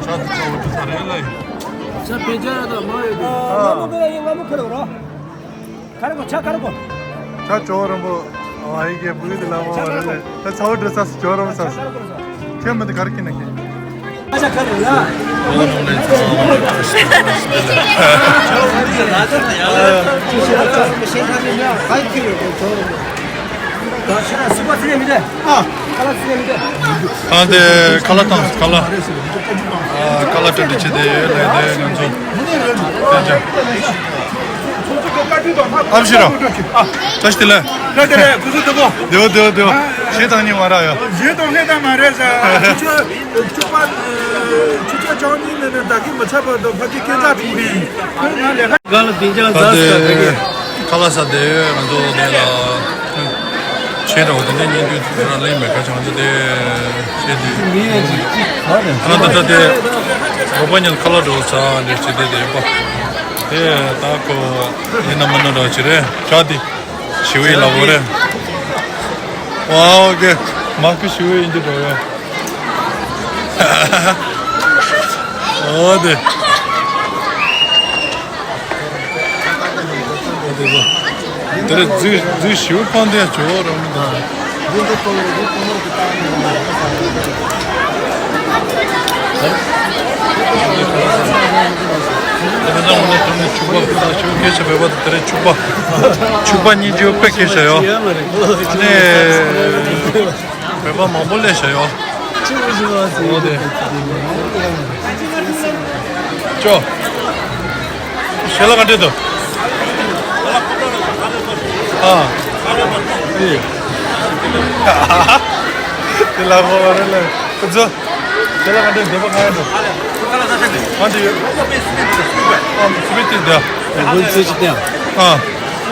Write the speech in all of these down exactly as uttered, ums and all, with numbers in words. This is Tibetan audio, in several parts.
ས་རེད་ལ། ས་བེ་ཅ་ར་དང་མ་ཡོད་དེ། ང་མོ་མེད་ན་ཡིན། ང་མོ་ཁེར་རོ། ཁ་ར་གོ། ཆ་ཁ་ར་གོ། ཆ་ཇོ་བོ་རིན་པོ། ཨ་ཡི་གེ་བུ་ཡི་དེ་ལ་མོ་རེད་ལ། ད་ཚ་བོ་འགྲོ་ས་སུ་ཇོ་བོ་རིན་པོ་ས་སུ། ཁྱེད་མི་དེ་གར་ཁྱེད་ན་ཁྱེད། ཨ་ཆ་ཁ་ར་ལ། ཨ་དེ་ཁ་ལག་བཏང་ཁ་ལག་ཨ་ཁ་ལག་སྤྲད་དེ་བྱེད་དེ་ཡོད་ལ་དེ་ང་ཚོ་ཨ་བཞི་ར་ཨ་ལྟ་ཞིག་དེ་ལ་ལ་དེ་ལ་གུ་སུ་དེ་གོ་དེ་བ་དེ་བ་ཞེ་དང་ཉིན་མ་ར་ཡ་ཞེ་དང་ལྷེ་དང་མ་རེད་ཟ་ཆུ་ཆུ་པ་ཆུ་ཆ་ཅང་ཉིན་ནས་ནས་ད་གི་མི་ཚ་བ་དང་ཕ་གི་སྐད་ཆ་ཐུག་གི་ཡིན། ག་ལ་བདེ་འཇགས་ཟ་ཟ་ད་གི་ཁ་ལག་ཟ་དེ་ང་ཚོ་དེ་ལ་བྱེད་འདྲ་བོ་དེ་འདྲ་ཉན་དུས་ང་རང་ལེན་མེད་ཁ་བྱང་ཚོ་དེ་བྱེད་དེ་ང་ད་ལྟ་དེ་རོགས་པ་ཉན་ཁ་ལག་འགྲོ་ས་འདྲ་བྱེད་དེ་དེ་ཡོད་པ་དེ་ད་ཁོ་ཡིན་ན་མིན་ན་འདྲ་བྱེད་རེད་ཤག་དེ་ཞི་བའི་ལ་བོ་རེད། ཨོ་ཀེ་མ་ཁུ་ཞི་བའི་ཡིན་གྱི་འགྲོ་ཡོད། ཨོ་དེ། དེ་རེད། རྫི་རྫི་ཞིའུ་འཕང་དེ་ཇོ་རང་མི་དང་། ཕྱུག་པ་ཕྱུག་པ་སྐད་ཆ་བོད་པ་དང་དེ་རེད། ཕྱུག་པ་ཕྱུག་པ་གཉིས་ཀྱི་དཔེ་སྐད་ཆ་ཡོད། ཨ་ནི། བོད་པ་མང་པོ་སླེབས་བཞག་ཡོད། ཨོ་དེ། ཅོ། ཞལ་ལག་ག་འདྲས་འདུག་ཨ། དེ། དེ་ལ་གོ་བ་རེད་ལ། ཁོ་ཚོ། ཞལ་ལག་ག་འདྲས་འདོད་པ་གང་ཡང་འདུག་གང་དུ་ཡོད། ཨ། སུ་པའི་ཏི་འདི། སྒོ་ཚེས་ཅི་སྟེང་། ཨ།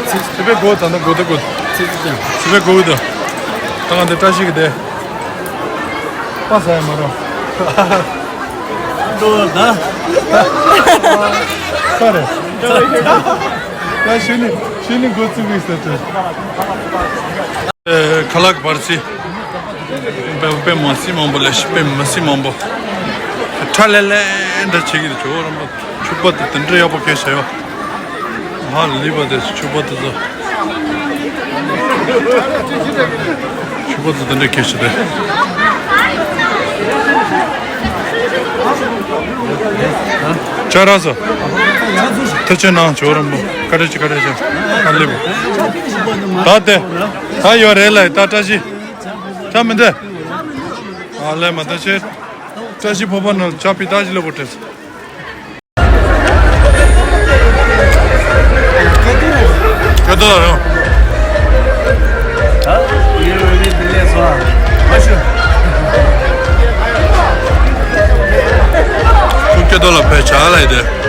སུ་པའི་སྒོ་ད་ནི་སྒོ་ད་སྒོ། ཚེས་ཅི་སྟེང་། སུ་པའི་སྒོ་ད། ད་གང་དེ་བཀྲ་ཤིས་ཀྱི་དེ། པ་ས་ཡ་མ་རོ། འགྲོ་ད། ས་རེད། ད་ཞུ་ནི་ཞུ་ནི་འགོ་བཙུགས་ཡིན་ཟེར་དུས། ཁ་ལག་བར་སི། དཔེ་དཔེ་མ་སི་མང་པོ་ལས་ཤི་དཔེ་མ་སི་མང་པོ། ཁྲ་ལེ་ལེ་འདྲ་བྱེད་ཀྱི་འདུག་ཇོ་བོ་རིན་པོ་ཕྱུག་པ་དེ་དེ་འདྲ་ཡག་པོ་སྐད་ཆ་ཡོད། ཧ་ལས་པ་དེ་ཕྱུག་པ་དེ་ཚོ། ཕྱུག་པ་དེ་དེ་འདྲ་སྐད་ཆ་རེད། ཅ་ར་ས། ཐུགས་རྗེ་གནང་ཇོ་བོ་རིན་པོ། བཀའ་དྲིན་ཆེ་བཀའ་དྲིན་ཆེ། ཧ་ལས་པ། ད་དེ། ད་ཡོད་རེད་ལ་ད་བཀྲ་ཤིས། ཆ་མི་འདི། ཨ་ལས་མ་ད་ཆེ། བཀྲ་ཤིས་ཕོ་པ་ནང་ཆ་པི་ད་ཅི་ལ་གོ་ཏྲེས། ཀྱོ་ཏོ་ལ་རང་། ཁུ་ཀྱོ་ཏོ་ལ་ཕེ་ཆ་ལ་ཡི་དེ།